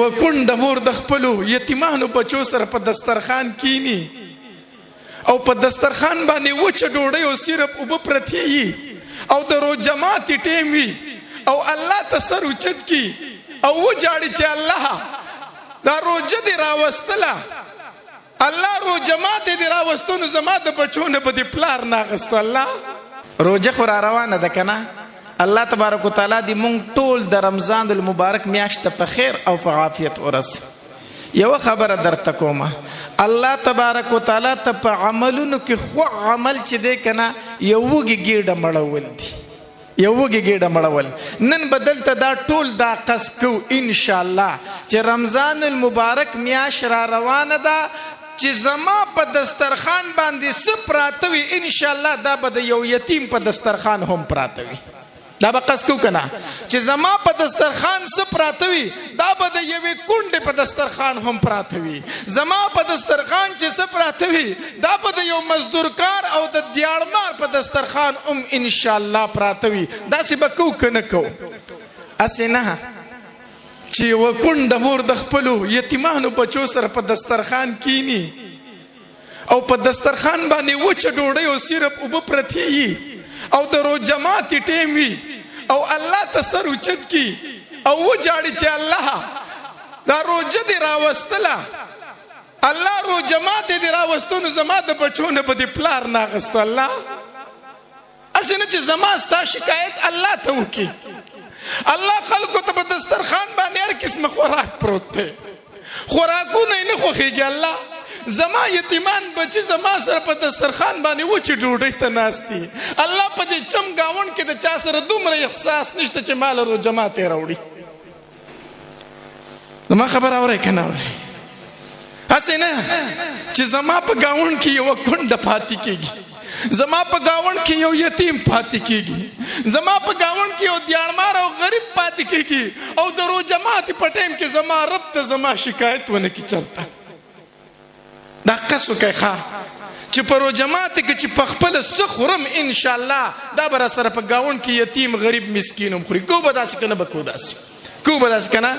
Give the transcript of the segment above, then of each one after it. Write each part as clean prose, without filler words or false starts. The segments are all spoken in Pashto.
یوه کونډه مور د خپلو یتیمانو بچو سره په دسترخوان کینی او په دسترخوان باندې وچه ډوډۍ او صرف اوبه پرتې وي او د روژه ماتي ټیم وي او الله ته سر اوچت کی او وژاړي چې الله دا روژه دې راوستله، الله روژه ماتې دې راوستو نو زما د بچو نه به دې پلار نه اخیستو. الله روژه خو را روانه ده که نه؟ الله تبارک وتعالی دې مونږ ټول د رمضان المبارک میاشت ته په خیر او په عافیت ورسوي. یو خبره درته کوم، الله تبارک وتعالی ته په عملونو کې خو عمل چې دی که نه، یو وږي ګېډه مړول دي، یو وږي ګېډه مړول. نن به دلته دا ټول دا قص کو ان شاء الله چې رمضان المبارک میاش را روانه ده، چې زما په دسترخوان باندې څه پراته وي ان شاء الله دا به د یو یتیم په دسترخوان هم پراته وي. دا به قص کو کنه چې زما په دسترخوان څه پراته وي دا به د یوې کونډې په دسترخوان هم پراته وي. زما په دسترخوان چې څه پراته وي دا به د یو مزدورکار او د دیاړمار په دسترخوان هم ان شاء الله پراته وي. داسې به کو که نه کو؟ هسې نه چې یوه کونډه مور د خپلو یتیمانو بچو سره په دسترخوان کینی او په دسترخوان باندې وچه ډوډۍ او صرف اوبه پرتې وي او د روژه ماتي ټیم وي او الله ته سر اوچت کی او وژاړي چې الله دا روژه دې راوستله، الله روژه ماتې دې راوستو نو زما د بچو نه به دې پلار نه اخیستو. الله هسې نه چې زما ستا شکایت الله ته وکړي. الله خلکو ته په دسترخوان باندې هر قسمه خوراک پروت دی، خوراکونه یې نه خوښېږي. الله زما یتیمان بچي زما سره په دسترخوان باندې وچې ډوډۍ ته ناست دي. الله په دې چم ګاونډ کې د چا سره دومره احساس نشته چې ما له روژه ماتې راوړي. زما خبره اورئ که نه اورئ؟ هسې نه چې زما په ګاونډ کې یوه کونډه پاتې کېږي، زما په ګاونډ کې یو یتیم پاتې کېږي، زما په ګاونډ کې یو دیاړمار او غریب پاتې کېږي او د روژه ماتې په ټایم کې زما رب ته زما شکایت ونه کړي چېرته. دا قص وکړئ ښه چې په روژه ماتې کې چې په خپله څه خورم انشاءالله دا به راسره په ګاونډ کې یتیم غریب مسکین هم خوري. کو به داسې که نه به کو داسې، کو به داسې که نه؟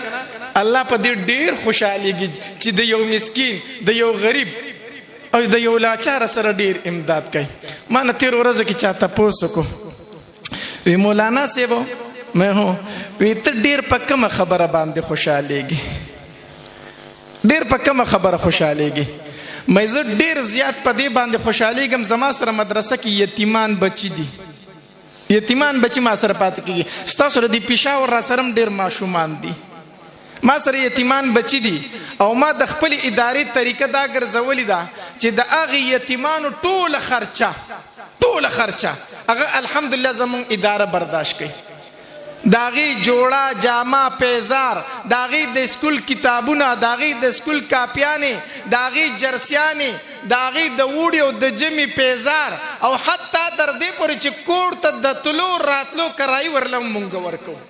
الله په دې ډېر خوشحالېږي چې د یو مسکین، د یو غریب او د یو لاچاره سره ډېر امداد کوي. ما نه تېرو ورځو کې چا تپوس وکړو، وی مولانا صاحب مې هو، وی ته ډېر په کومه خبره باندې خوشحالېږي؟ ډېر په کومه خبره خوشحالېږي؟ مې زه ډېر زیات په دې باندې خوشحالېږم، زما سره مدرسه کې یتیمان بچي دي، یتیمان بچي ما سره پاتې کېږي. ستاسو د دې پېښور را سره هم ډېر ماشومان دي، ما سره یتیمان بچي دي او ما د خپلې ادارې طریقه دا ګرځولې ده چې د هغې یتیمانو ټوله خرچه، ټوله خرچه هغه الحمدلله زمونږ اداره برداشت کوي. د هغې جوړه، جامه، پیزار، د هغې د سکول کتابونه، د هغې د سکول کاپیانې، د هغې جرسیانې، د هغې د اوړي او د ژمي پیزار او حتی تر دې پورې چې کور ته د تلو راتلو کرایي ورله هم مونږ ورکوو.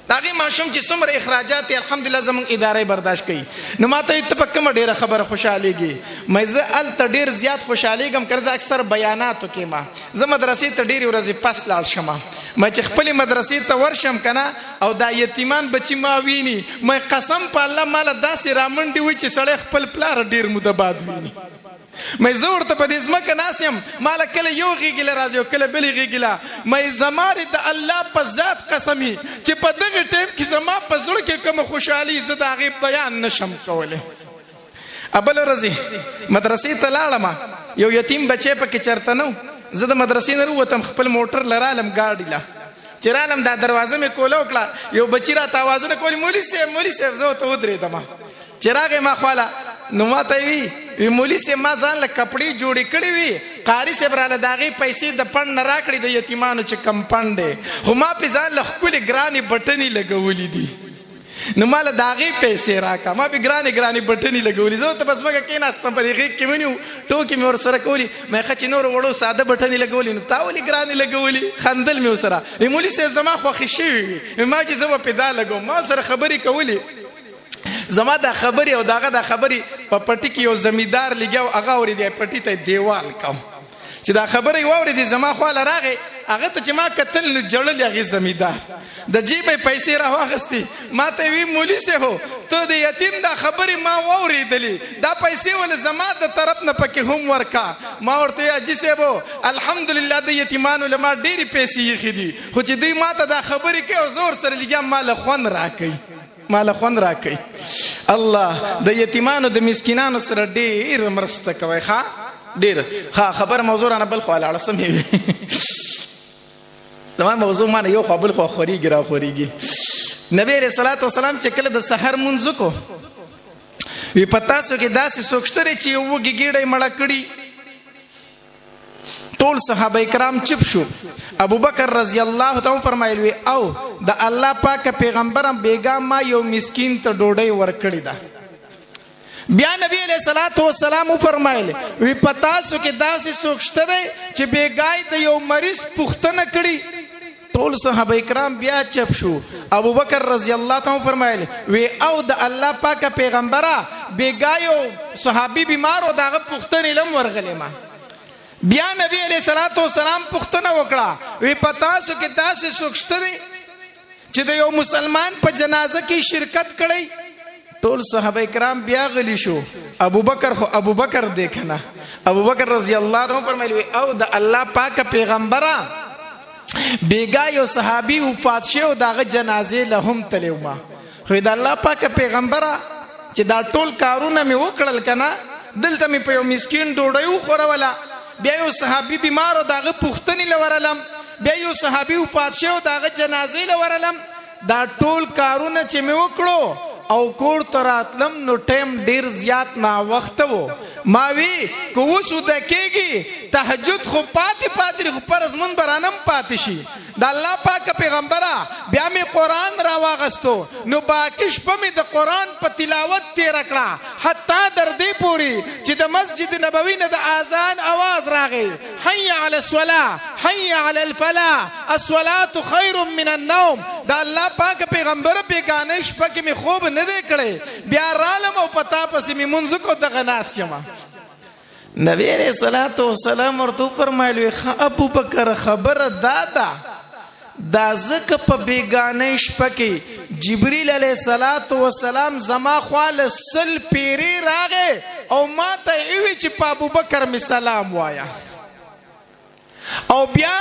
د هغې ماشوم چې څومره اخراجات دي الحمدلله زموږ اداره یې برداشت کوي. نو ما ته وایي ته په کومه ډېره خبره خوشحالېږي؟ مې زه هلته ډېر زیات خوشحالېږم که زه اکثر بیاناتو کې ما زه مدرسې ته ډېرې ورځې پس لاړ شم، مې چې خپلې مدرسې ته ورشم که نه او دا یتیمان بچي ما ویني، مې قسم په الله ماله داسې رامنډې وي چې سړی خپل پلار ډېر موده بعد ویني. مې زه ورته په دې ځمکه ناست یم، ماله کله یو غېږې له راځي او کله بلې غېږې له. مې زما دې د الله په ذات قسم وي چې په دغه ټایم کې زما په زړه کې کومه خوشحالي زه د هغې بیان نه شم کولی. بله ورځ مدرسې ته لاړم، یو یتیم بچی پکې چېرته نه و. زه د مدرسې نه ووتم، خپل موټر له رالم، ګاډي له چې رالم دا دروازه مې کوله وکړه، یو بچي راته اوازونه کولې مولوي صاحب مولوي صاحب. زه ورته ودرېدم، چې راغی ما خواله نو ما ته وی، وی مولوي صاحب ما ځان له کپړې جوړې کړې وي، قاري صاحب راله د هغې پیسې د پنډ نه راکړې، د یتیمانو چې کم پنډ دی، خو ما پې ځان له ښکلې ګرانې بټنې لګولې دي، نو ما له د هغې پیسې راکړه، ما پې ګرانې ګرانې بټنې لګولې. زه ورته په ځمکه کېناستم، په دې غېږ کې ونیو، ټوکې مې ورسره کولې. مې ښه چې نورو وړو ساده بټنې لګولې نو تا ولې ګرانې لګولې؟ خندل مې ورسره. وی مولوي صاحب زما خوښې شوې وي، ما چې زه به پې دا لګوم. ما سره خبرې کولې، زما دا خبرې او داغه دا خبرې په پټي کې یو زمیندار لګیا او هغه اورېدی، پټي ته دیوال کوم. چې دا خبره یې واورېدې، زما خواله راغی. هغه ته چې ما کتل نو ژړل هغې زمیندار د جیبه یې پیسې راواخیستې. ما ته یې وی، مولوي صاحب، ته د یتیم دا خبرې ما واورېدلې، دا پیسې ولې زما د طرف نه پکې هم ورکا. ما ورته وی، حاجي صاحب، الحمدلله د یتیمانو له ما ډېرې پیسې ایښې دي، خو چې دوی ما ته دا خبرې کوي او زه ورسره لګیا، ما له خوند راکوي، ما له خوند راکوي. الله د یتیمانو د مسکینانو سره ډېر مرسته کوي. ښه، ډېر ښه. خبره موضوع رانه بل خوا لاړه، سمې وي زما موضوع مانه یو خوا بل خوا خورېږي را خورېږي. نبی علیه الصلاة والسلام چې کله د سحر مونځ وکړو، وی په تاسو کې داسې څوک شته چې یو وږي ګېډه یې مړه کړي؟ ټول صحابه کرام چپ شو. ابو بکر رضی الله تعالی فرمایل، وی او د الله پاک پیغمبرم، بیګا ما یو مسکین ته ډوډۍ ورکړې ده. بیا نبی علیہ الصلوۃ والسلام فرمایل، وی په تاسو کې داسې څوک شته دی چې بیګای د یو مریض پوښتنه کړي؟ ټول صحابه کرام بیا چپ شو. ابو بکر رضی الله تعالی فرمایل، وی او د الله پاک پیغمبره، بیګا یو صحابي بیمار او داغه پوښتنې لم ورغلې ما. بیا نبی علیہ الصلوۃ والسلام پوښتنه وکړه، وی په تاسو کې داسې څوک شته دی چې د یو مسلمان په جنازه کې شرکت کړی؟ ټول صحابه کرام بیا غلی شو. ابو بکر خو ابو بکر دی کنه، ابو بکر رضی الله عنه فرمایلی، او د الله پاک پیغمبره، بیګا یو صحابي وفات شو، داغه جنازې له هم تلو ما. خو د الله پاک پیغمبره، چې دا ټول کارونه مې وکړل کنه، دلته مې په یو مسکین ډوډۍ وخوروله، بیا یو صحابي بیمار او داغه پوښتنې لورلم، بیا یو صحابي وفات شو، داغه جنازې لورلم، دا ټول کارونه چې مې وکړو او کور ته راتلم نو ټایم ډیر زیات نا وخت وو. ما وی که اوس وده کېږي، تهجد خو پاتې پاتې، خو فرض مونږ به رانم پاتې شي. د الله پاک پیغمبره، بیا مې قرآن راواغستو نو باقي شپه مې د قرآن په تلاوت تېره کړه، حتی در دې پورې چې د مسجد نبوي نه د اذان اواز راغی، حي علی الصلاة، حي علی الفلاح، الصلاة خیر من النوم. د الله پاک پیغمبر، بیګانۍ شپه کې مې خوب نه دی کړی، بیا رالم او په تا پسې مې مونځ وکړو، دغه ناست یم. نبی علیہ الصلوۃ والسلام ورته فرمایلی، ښه ابو بکر، خبره دا ده، دا ځکه په بیګانۍ شپه کې جبرئیل علیه الصلاۃ والسلام زما خواله 100 پیری راغی او ما ته یې وی چې په ابو بکر می سلام وایا. او بیا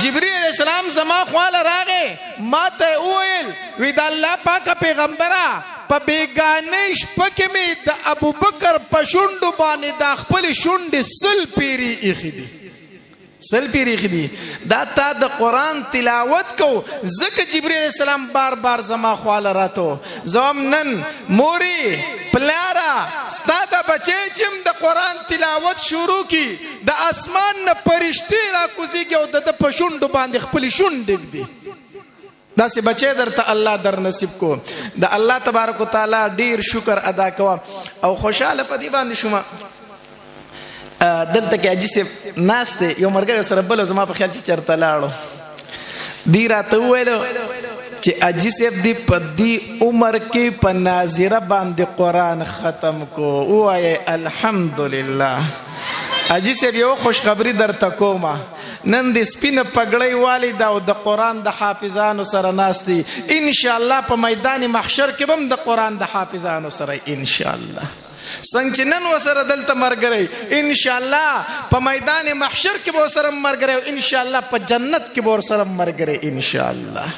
جبرئیل علیہ السلام زما خواله راغی، ما ته وویل، وی د الله پاک پیغمبره، په بیګانۍ شپه کې مې د ابوبکر په شونډو باندې دا خپلې شونډې 100 پیرې ایښې دي، 100 پیرې ایښې دي. دا تا د قرآن تلاوت کو ځکه جبرئیل علیہ السلام بار بار زما خواله راتو. زوم نن موري پلاره، ستا د بچی چې هم د قرآن تلاوت شروع کی، د اسمان نه پرشتې راکوزیږي او د ده په شونډو باندې خپلې شونډې ږدي. داسې بچی درته الله در نصیب کو، د الله تبارک وتعالی ډیر شکر ادا کوه. او خوشاله په دې باندې شوم، دلته کې حاجي صاحب ناست دی، یو ملګری سره بل زما په خیال چې چېرته لاړو، دی راته وویل چې حاجي صاحب دی په دې عمر کې په ناظره باندې قرآن ختم کو. ووایه الحمدلله. حاجي صاحب، یو خوشخبری درته کومه، نن د سپینه پګړۍ والی دا او د قرآن د حافظانو سره ناست دی. ان شاء الله په میدان محشر کې به هم د قرآن د حافظانو سره ان شاء الله، څنګه چې نن وسره دلته مرګري، ان شاء الله په میدان محشر کې به سره مرګري او ان شاء الله په جنت کې به سره مرګري ان شاء الله.